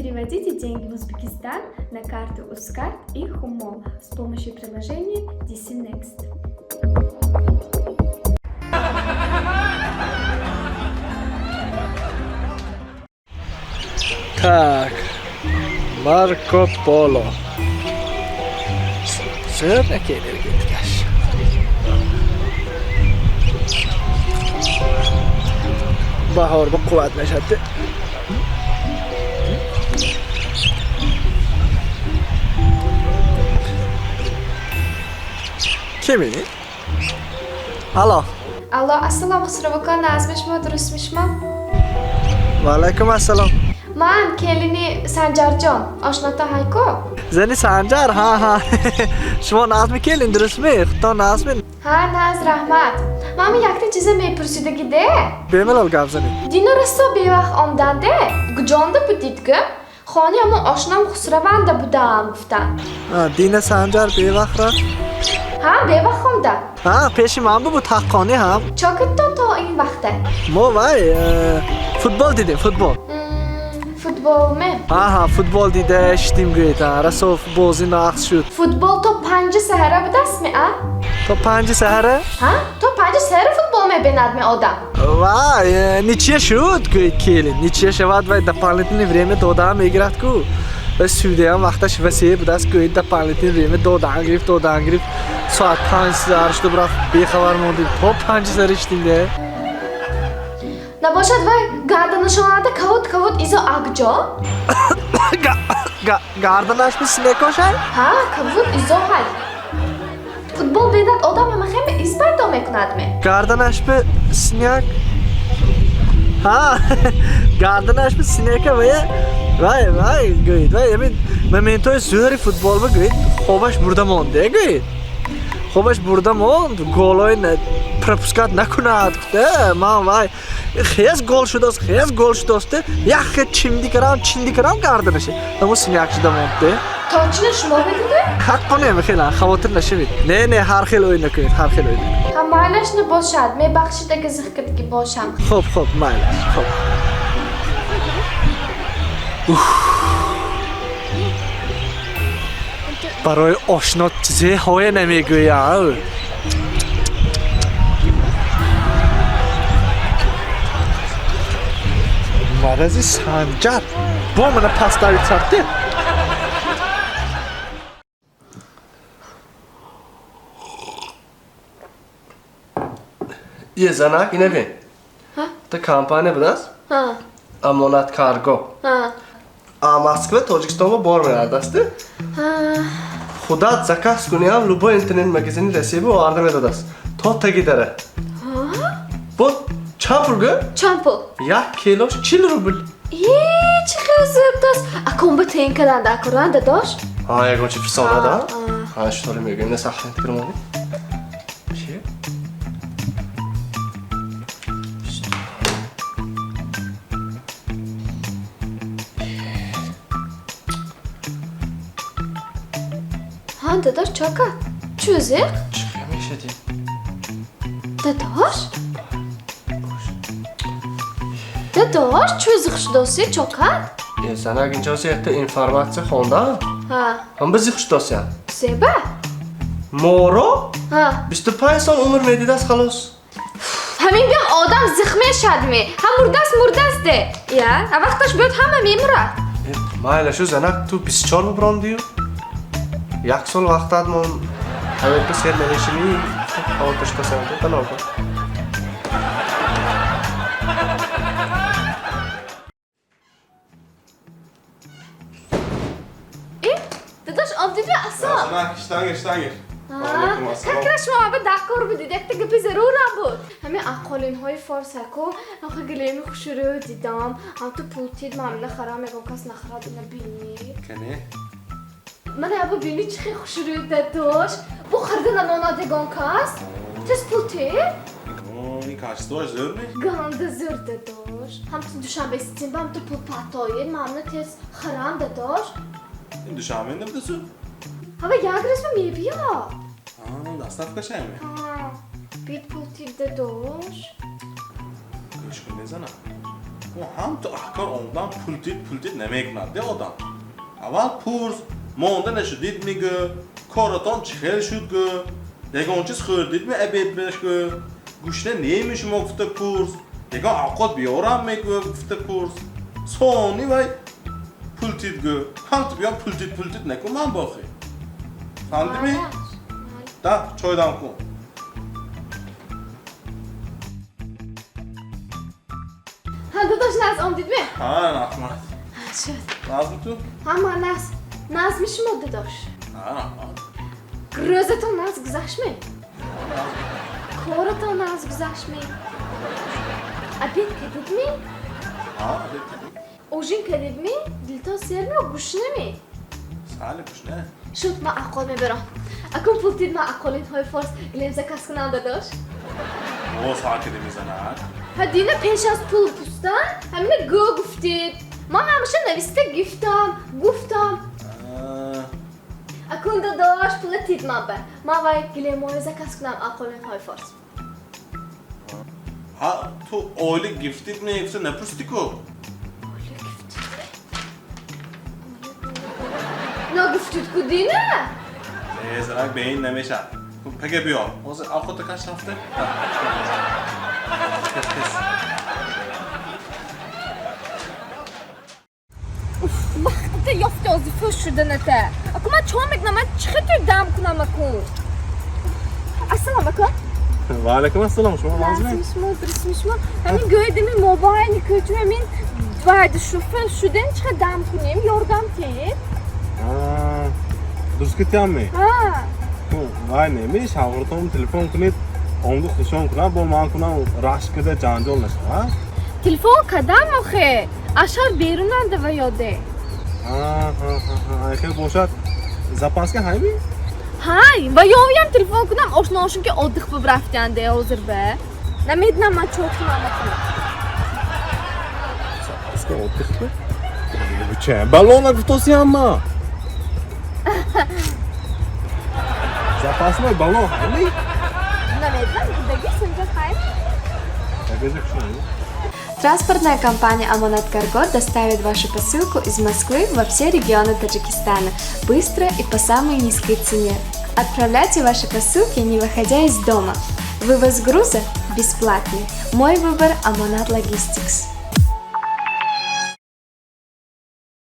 Переводите деньги в Узбекистан на карту Uzcard и Humo с помощью приложения DC Next. Так, Марко Поло. Zo'r aka energetikash. Bahor bu quvvatlashadi. Kim ini? Alo. Алло, ассалому, Хусрав ака, назми шумо, дурустми шумо? Va alaykum assalom. Ман келини Санҷарҷон, ошнота ҳайко? Зани Санҷар, ҳа. Шумо назми келин, дурустми? Худто назми? Ҳа, наз, раҳмат. Ман якта чиза мепурсидагиде. Бемалол гап занед. Дина расо бевақт омданде, гуҷонда будид гу? Хони ҳамон ошном Хусраванда будам гуфтанд. Ҳа, Дина Санҷар бевақт рафт? Ҳа, бевақт омда. Ҳа, пеши ман буд ҳаққонӣ ҳам. Чо кардтон то ин вақта? Мо вай футбол дидем, футбол. Футбол ме? Ҳа, футбол дида шидим гӯед, расо бозӣ нақс шуд. Футбол то 5 саҳара будастми, а? То 5 саҳара? Ҳа, то 5 саҳара футбол мебинад ме одам. Вай, ничья шуд, гӯед келин. Ничья шавад, вай дополнительное время додаам мегирад ку. Ва судяам вақташ васеъ будаст, гӯед дополнительное время додаам гирифт, додаам гирифт. Соат 5 саҳар шуд, рафт, бехабар мондем. То 5 саҳара шидим де. Набошад вай гарданашонада кавут кавут изо акҷо? Гарданаш би синекошай? Ҳа, кавут изо ҳай. Футбол бинад одам ҳама хеме из пайдо мекунад ме? Гарданаш би синяк? Ҳа, гарданаш би синека вая вай вай гӯед, вай ҳамин моментҳои зӯри футбол ба гӯед, хобаш бурда монде гӯед. Хобаш бурда монд, голҳои пропускать накунад гуфта, ман вай хез гол шудааст, хез гол шудааст, як хел чимди кардам, чинди кардам гарданаша. Ҳамон синяк шуда монд. Точно шумо медидед? Ҳаққонем хеле, хавотир нашавед. Не, не, ҳар хел o'й накунед, ҳар хел o'й накунед. Ҳа, майлаш набошад, мебахшид агар зиқ кардагӣ бошам. Хуб, хуб, майлаш, хуб. Барои ошно чизеҳое намегӯям. Марази Санҷар бо мана пас давид сарте. Е, занак, ина бин. Ҳа? Та компания будааст? Ҳа. Амонат Карго. Ҳа. А Москва Тоҷикистонро бор меовардаст. Ҳа. Худат заказ кунӣ ҳам любой интернет магазини Россия ба оварда медодааст. То таги дара. Ҳа? Бо чанд пул гӯ? Чанд пул? 1 килош 40 рубл. Е, чӣ хел зӯрдаст. Акон ба тен карданда, акоран дадош? Ҳа, ягон чи фисона да? Ҳа. Ҳа, шуторе мегӯем, на сахт кирмонӣ. Чи? Ҳа, дадош, чо кард? Чӯ зиқ? Чӣ мешадӣ? Дадош? Дадош, чӯ зиқ шудоси, чо кард? Е, занак, инҷо якта информатсия хондам. Ҳа. Ҳам ба зиқ шудосиям. Зеба? Моро Ҳа. 25 сол умр медидааст, халос. Ҳамин биём одам зиқ мешад ме. Ҳам мурдаст, мурдаст де. Я, а вақташ биёд ҳама мемурад. Е, майла шу занак, ту 24 буброндию. 1 сол вақтат мон ҳамин сер намешими, хавотир шудасам, таноб кун. Э, дадош, омдидми ассалом? Занак, иштангир, иштангир. Как раз шумо аба дакор будид, якта гапи зарурам буд. Ҳамин ақолинҳои форсаку, охи гилеми хушрӯ дидам, ҳам ту пул тид, ман нахарам, ягон кас нахарад, ина бини. Кане? Ман аба бини чӣ хел хушрӯ дадош. Бу харда намонад ягон кас. Тез пул тид? Ин качествоаш зӯр ми? Ганда зӯр дадош. Ҳам ту Душанбе ситим, ҳам ту пул патоед, ман тез харам дадош. Ин Душанбе набудасу? Ҳава як рӯз мебиё. Доставка шайме? Ҳа, бит пул тид дадош. Гӯш кун, мезанам. Ҳам ту аҳкор омадан пул дид, пул дид намекунад де одам. Аввал пурс, монда нашудид мегӯ, коратон чӣ хел шуд гӯ, ягон чиз хӯрдидми обед беш гӯ, гушна неми шумо гуфта пурс, ягон авқот биёрам мегӯ гуфта пурс. Сони вай пул тид гӯ. Ҳам ту биё пул тид, пул тид накун ман бохӣ. Фаҳмидими? Да, чой дам кун. Ҳа, додаш, наз омдидми? Ҳа, раҳмат. Шуд. Назми ту? Ҳа, ман наз. Назми шумо, додаш? Ҳа, раҳмат. Рӯзатон наз гузаштми? Коратон наз гузаштми? Обед кардидми? Ҳа, обед кардем. Ужин кардидми? Дилтон серми ё гушнами? Сали гушна. Шуд, ман ақол мебарам. Акун пул тид, ман ақолинҳои форс гилем заказ кунам, додаш. О, сар кардем мезанад. Ҳа, дина пеш аз пул пустан ҳамина гӯ гуфтид. Ман ҳамеша нависта гифтам, гуфтам. Акун, додаш, пула тид ман ба. Ман вай гилемҳоро заказ кунам ақолинҳои форс. Ҳа, ту ойлик гифтид ме, гуфта напурсидӣ ку? Ойлик гифтид ме? Нагуфтид ку дина? Э, занак, бе ин намешавад. Пага биё. Ҳозир авқота каш рафта. Вақта ёфти озӣ фӯш шуданата. Аку ман чо мекунам? Ман чӣ хел дам кунам аку? Ассалом ака. Ва алайкум ассалом. Шумо манзилед? Назми шумо, дурустми шумо? Ҳамин гӯйдими мобайни кӯчу ҳамин вайда шу фӯш шудем, чӣ хел дам кунем? Ёрдам тиҳед. Дуруст кетиямми? Ҳа. Вай неми, шавҳартон телефон кунед, омду хушон кунам, бо ман кунам, рашк кида ҷанҷол нашавад. Телефон кардам охе. Аз шаҳр берунанда ва ёде. Хел бошад, запаска ҳайми? Ҳай, ва ёвиям телефон кунам, ошноошон ки отдых биб рафтианде ҳозир ба. Намедонам ман чо кунам аку. Запаска отдых б? Че, баллона гуфтосиям ма. Запасной баллон ҳайми? Намедонам, будаги синҷа ҳай. Багажа кушоед. Транспортная компания «Амонат Карго» доставит вашу посылку из Москвы во все регионы Таджикистана быстро и по самой низкой цене. Отправляйте ваши посылки, не выходя из дома. Вывоз груза бесплатный. Мой выбор – «Амонат Логистикс».